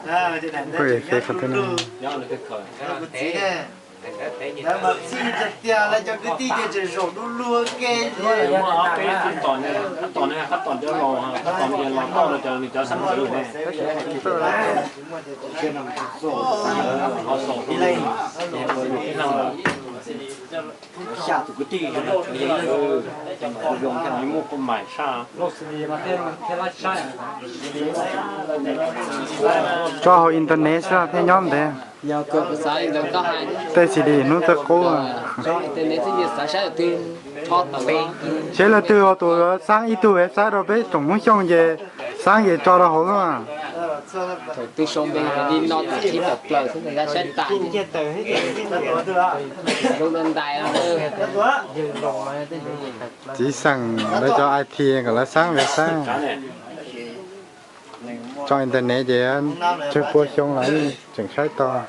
Ua Facebook qhov twg no. Lawv mas txij tiag tiag, lawv cov kwv tij ces tseem zaum du lug ua ke. Muaj ob peb tug tos, qab tos no, qab tos cov laus, qab tos cov laus toj rau cov nws cov xeeb ntxwv ne. Ho xaus tib leeg, tib leeg lawm. Xya tus kwv tij, zoo zoo, muaj kuj mais saj. Tso hauv internet xwb thiaj nyob ntev. Tej C D hnub txawj qub. Seb leej twg ho tus xaab ib tug website rau peb tsoom Hmoob Xyooj ces xaab ces tso rau hauv xwb. Txiv xeem lawv cov I T kom lawv xaab website. Tso internet ces tsawg pua xyoo los tseem saib tau.